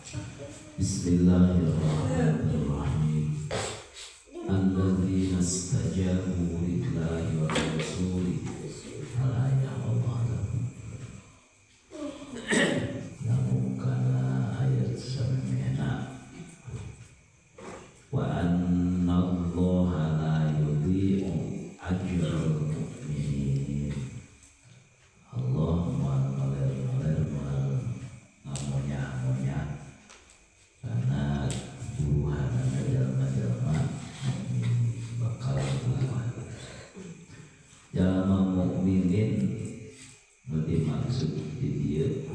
Bismillahirrahmanirrahim. Alladzina istajabu lillahi wa rasuli. Al-ayah, Allah alam. Namun kana ayat samemehna wa anna Allaha la yudhi'u ajral mu'minin. Allah moal ngaler-ngaler, moal ngamonyah-monyah karena buruhanana jalma-jalma mukmin, bakal buruhan jalma mukminin. Nu dimaksud di dieu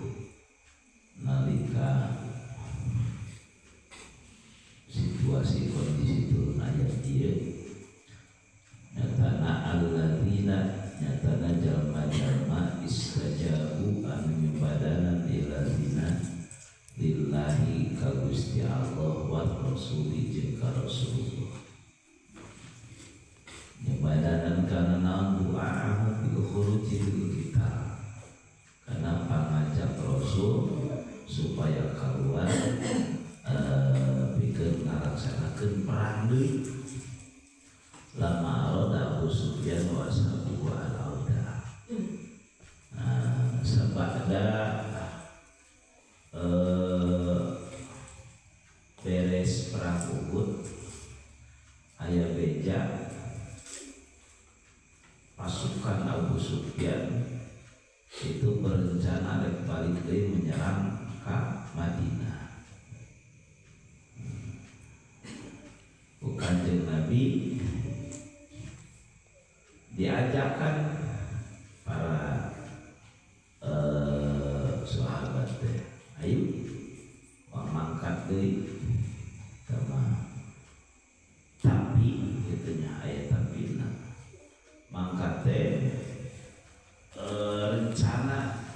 nalika situasi kondisi turun ayat dieu nyatana alladzina, nyatana jalma-jalma, istajabu anu nyubadanan, lilladzina lillahi ka Gusti Allah, wa rasuli jeung ka Rasulullah. Nyubadanan kana naon? Du'aahu bil khuruji lil qital, karena pangajak Rasul supaya keluar pikeun ngalaksanakeun perang deui. Lama arada Abu Sufyan wa ashabuhu al auda. Nah, sabada beres perang Uhud aya beja pasukan Abu Sufyan itu berencana rek balik deui menyerang ke Madinah. Ku Kanjeng Nabi diajarkan para sahabat teh, ayo mangkat deui sama, tapi kitu nya, aya tapi. Nah, mangkat teh rencana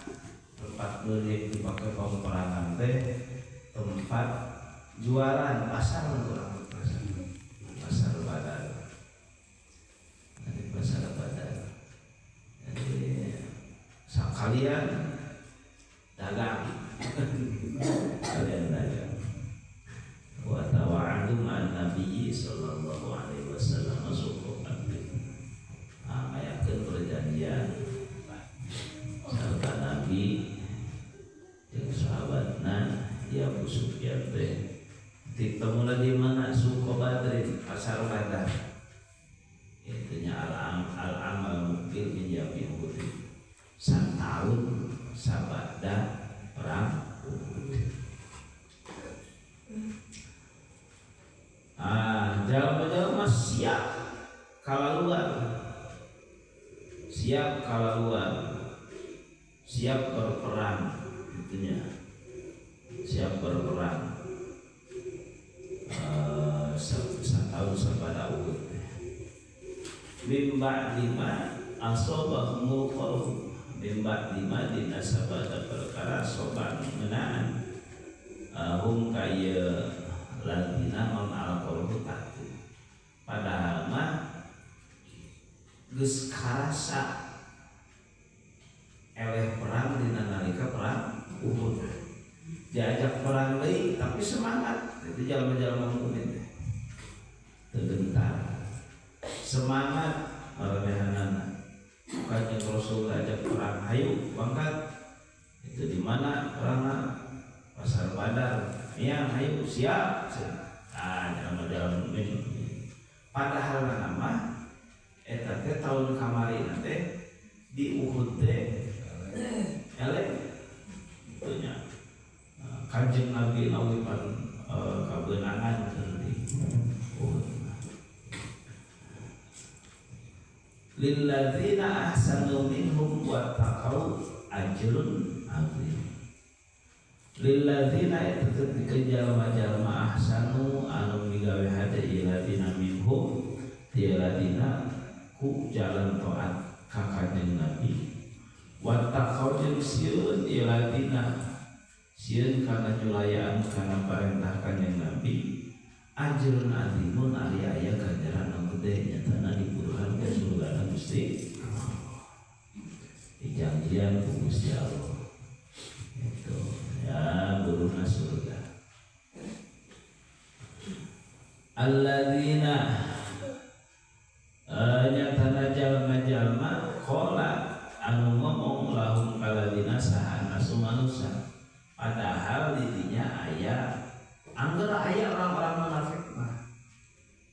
tempat beli dipakai peperangan teh tempat jualan pasar, urang pasar, pasar Badar. Dari pasar Badar, jadi sekalian dagang, kalian dagang. Wa tawa'adu ma'an nabiyyi sallallahu alaihi wasallam sukupan. Nah, ngayakeun perjanjian serta Nabi jeung sahabatna. Ya, Abu Sufyan teh ditemu di mana? Suko Badrin, pasar Badar. Itunya al al amal mukbil min yaumi Uhud, satahun sabada perang Uhud. Ah, jalma-jalma siap kalaluar, siap kalaluar, siap berperang itunya, siap berperang setahun sabada Uhud. Min ba'di ma asabahumul qarhu, min ba'di ma dina sabada perkara, soban ngenaan, hum kaya ladina non al qarhu takut. Padahal mah geus karasa eleh perang dina nalika perang Uhud. Diajak perang deui tapi semangat. Itu jalma-jalma mukmin teh teu gentar, semangat maranehanana. Bukannya Rasul ajak perang, hayu bangkat. Itu di mana perangna? Pasar Badar ya, hayu siap. Ah, jalma-jalma mukmin. Padahal nama eta teh tahun kamari teh di Uhud teh eleh itunya. Kanjeng Nabi nawipan kabeunangan di Uhud. Lilladzina ahsanu minhum wattaqau ajrun azim. Lilladzina itu ketika jalma-jalma, ahsanu anu migawe hade, ieu ladina, minhum ti ladina ku jalan taat ka Kanjeng Nabi, wattaqau jeung sieun ieu ladina, sieun kana nyulayaan kana parentah Kanjeng Nabi, ajrun azimun ari aya ganjaran anu gede, nyatana diburuhan ke surga Gusti Allah, dijanjian ku Gusti Allah itu ya buruhna surga. Alladzina nyatana jalma-jalma qala anu ngomong lahum kaladzina saha nasu manusia, padahal didinya aya angger aya orang-orang munafik mah.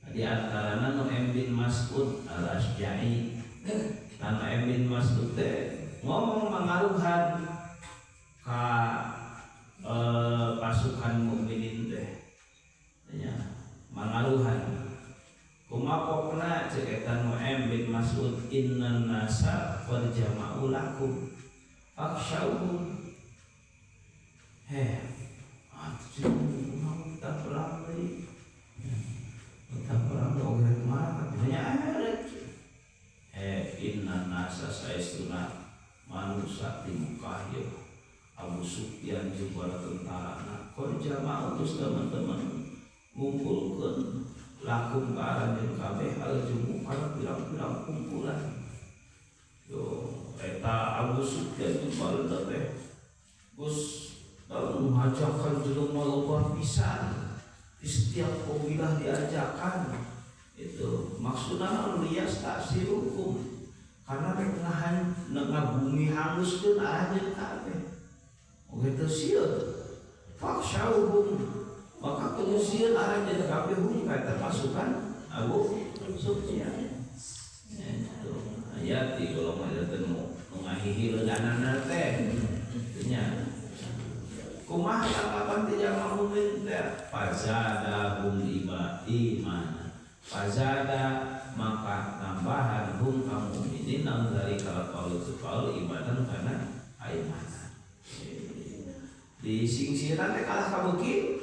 Di antarana Nu'aim bin Mas'ud al-Asja'i. Nu'aim bin Mas'ud teh ngomong mangaruhan ka pasukan mukminin teh nya, mangaruhan kumaha pokna cek eta Nu'aim bin Mas'ud, innan nasa qad jama'u lakum fakhshawhum. Heh, atuh kita perang deui, kita perang oge mah nya. Inna nasa saestuna manusia di Mekah ya Abu Sufyan jeung para tentara qad jama'u terus teman-teman ngumpulkeun lakum ka aranjeun kabeh al jumu kana pirang-pirang kumpulan. Yo eta Abu Sufyan jeung balada teh geus ngajakan jelema loba pisan, di setiap kabilah diajakan. Itu maksudnya lias hukum karena rek nahan ngabumi hanguskeun aranjeun kabeh. Oge teu sieun, fakhshawhum maka kudu sieun aranjeun kabeh hum ka eta pasukan Abu Sufyan. Itu ayat di golongan eta teh nu ngahihileunanana teh nya. Kumaha tanggapan ti jalma mukmin teh? Fazadahum iman, fazada maka tambahan hum ka mukminin nang dari kalau qaul itu qaul imanan kana aimanan. Di singsiran teh kalah kabeuki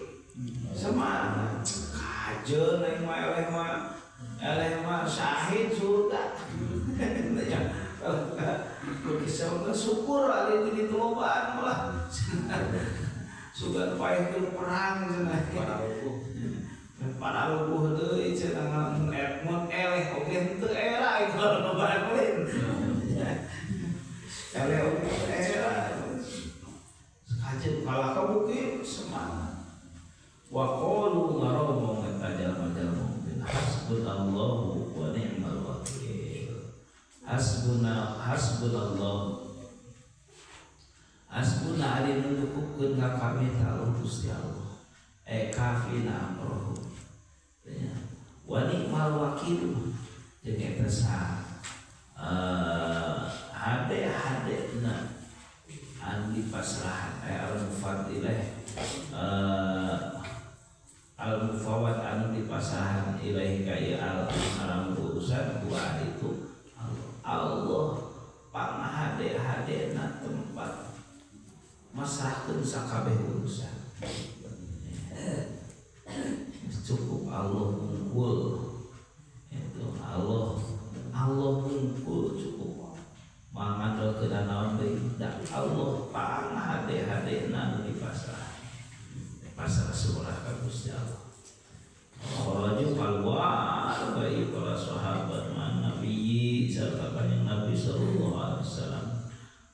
semangat kajeun aing mah, eleh mah syahid surga ya. Kalau kisah syukur ari di ditu lobaan malah sugan paehkeun perang cenah, para lubuh deui cenah, mun eleh oge henteu era itu lobaan lain eleh oge era kajeun kalah kabeuki semangat. Wa qalu ngaromong eta jalma-jalma mukmin, hasbunallahu wa ni'mal wakil. Hasbuna, hasbunallahu, hasbuna ari nucukupkeun ka kami ta Allah Gusti Allah, kafina amrohu ya. Wa ni'mal wakil jeung eta sa hade hadena anu dipasrahan, al mufadilah, al mufawad anu dipasrahan ilaihi ka ieu al alam urusan wa itu Allah. Allah pangahade-hadena tempat masrahkeun sakabeh urusan. Cukup Allah hungkul itu, Allah, Allah hungkul cukup, mangandalkeun naon deui da Allah pangahade-hadena nu dipasrah, pasrah surah ka Gusti Allah. Kharaju keluar baik para sahabat man Nabi serta kanjeng Nabi sallallahu alaihi wasallam.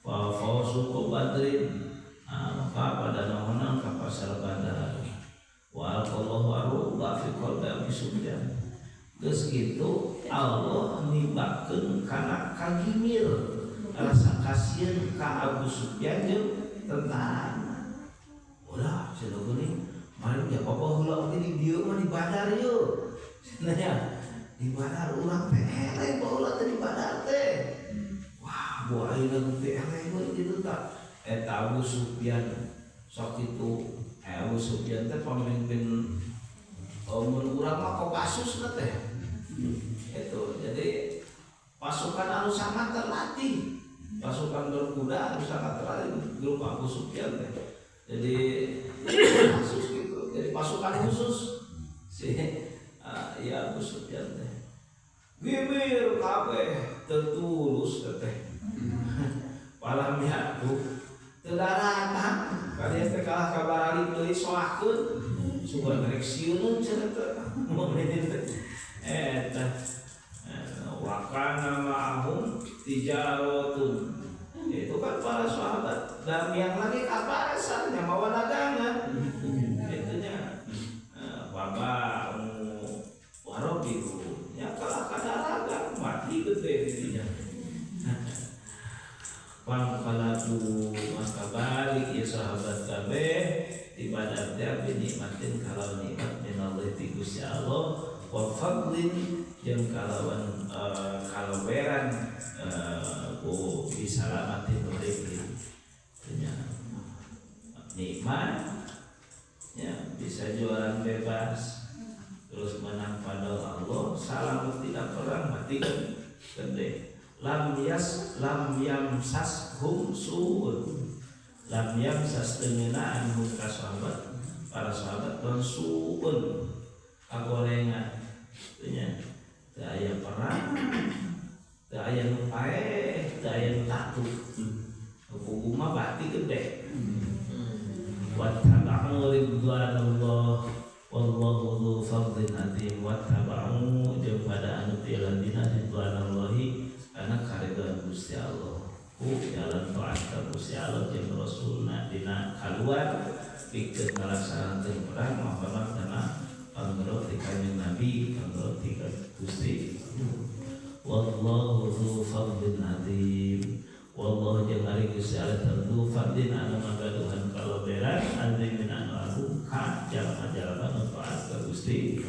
Fa fawzu badrin, maka pada nahonan ka pasar Badar. Wa alqallahu arruba fi qalbi Abi Sufyan. Geus kitu Allah nibakeun kana kagimir rasa kasieun ka Abu Sufyan jeung tentara. Ulah cenah geuning mari ja papa heula oge di dieu mah di Badar yeuh. Cenah di Badar urang teh eleh baheula teh di Badar teh. Wah, bu ayeuna teh eleh we kitu tah. Eta Abu Sufyan sok itu, Abu Sufyan teh pemimpin, mun urang mah Kopassus na teh. Itu jadi pasukan anu sangat terlatih, pasukan berkuda anu sangat terlatih grup Abu Sufyan teh. Jadi khusus gitu, jadi pasukan khusus si ya Abu Sufyan teh. Gimir kabeh tetulus teh. Palam tuh teu daratang kalian teh kalah kabaralik deui soakeun sugan rek sieun cenah teh eta. Wa kana ma'ahum tijaratun, itu kan para sahabat dan yang lagi ka pasar nya mawa dagangan itunya. Waba Fanqalabu maka balik ieu sahabat kabeh di Badar teh bi nikmatin kalawan nikmat minallah ti Gusti Allah, wa fadlin jeung kalawan kalaweran ku bisalamatin urip nya, nikmat ya, bisa jualan bebas, terus menang pada Allah, selamat, tidak perang, mati kan gede. Lam yas lam yamsashum su'un, lam yamsas teu ngeunaan hum ka sahabat, para sahabat non su'un kagorengan nya. Teu aya perang, teu aya nu paeh, teu aya nu tatu. Hukum mah bati gede. Wattaba'u ridwanallah wallahu dzu fadlin azim. Wattaba'u jeung pada anu ti ladina ridwanallahi kana karidhoan Gusti Allah ku jalan taat ka Gusti Allah jeung Rasulna dina kaluar pikeun ngalaksanakeun perang, mahormat kana panggero ti Kanjeng Nabi, panggero ti Gusti. Wallahu dzu fadlin azim. Wallahu jeung ari Gusti Allah dzu fadlin anu magaduhan kaloberan, azimin anu agung ka jalma-jalma nu taat ka Gusti.